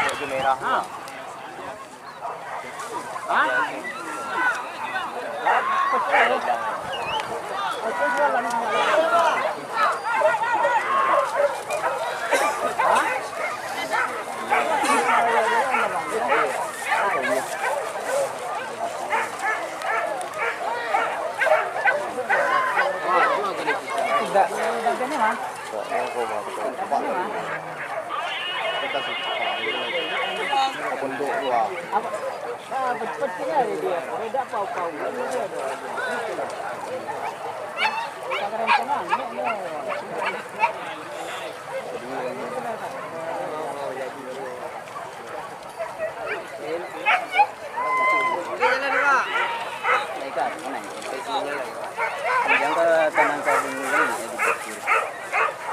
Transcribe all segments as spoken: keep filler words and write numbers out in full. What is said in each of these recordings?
Baju merah.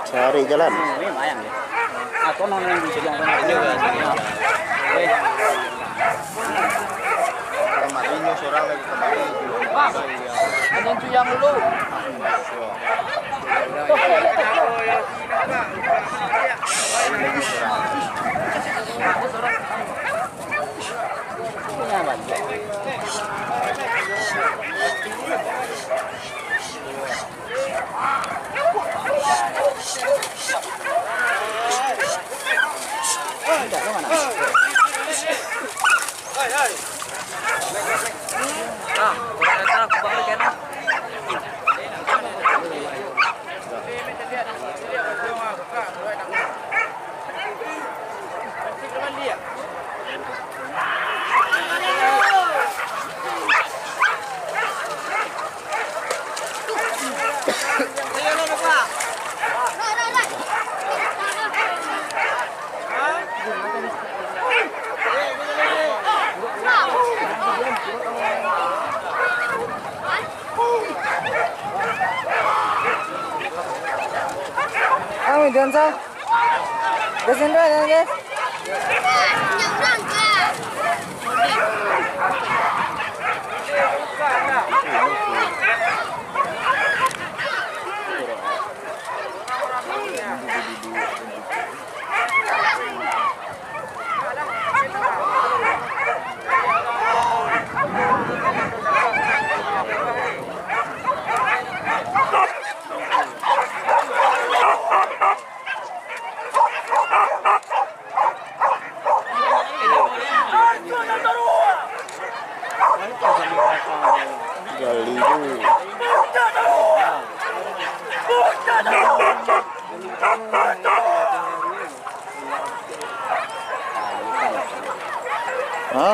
Cari jalan. Kamari nyo surang lagi kamari. Anjing tuyang dulu. Ang, jangan sa. Gasin dulu, ya, guys. Hah?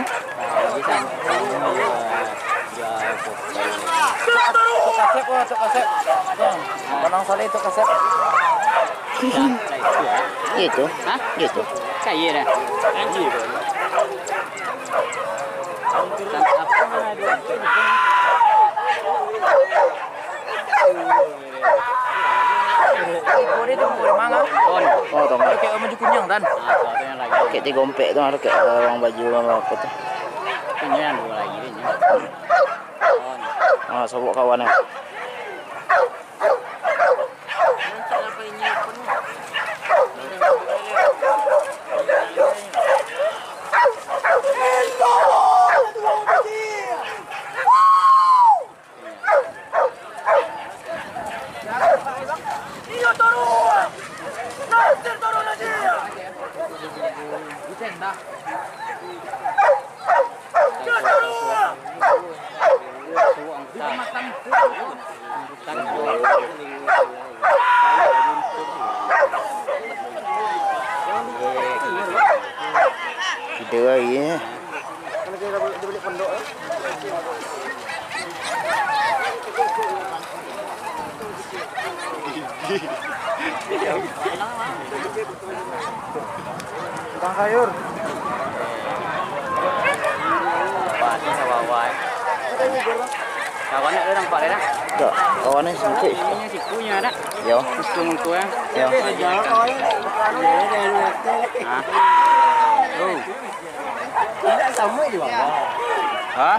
Tok Kasep, wah, Tok Kasep. Bang, Panang Saleh, Tok Kasep. Gitu. Hah? Gitu. Kaya dah. Boleh tu, boleh manga. Oh, tong. Oke, baju kunyang, Dan. Oke, tiga ompek tu, oke, orang baju apa tu? Kunyang dua lagi ni. Ah, sobok kawan, eh. Tidur lagi. Tukang sayur. Kawan nak nampak dia dah. Tak, kawan ni sempit. Ini sikunya nak. Yo. Usung tu eh. Yo. Ha. Oh. Tidak sama juga. Ha?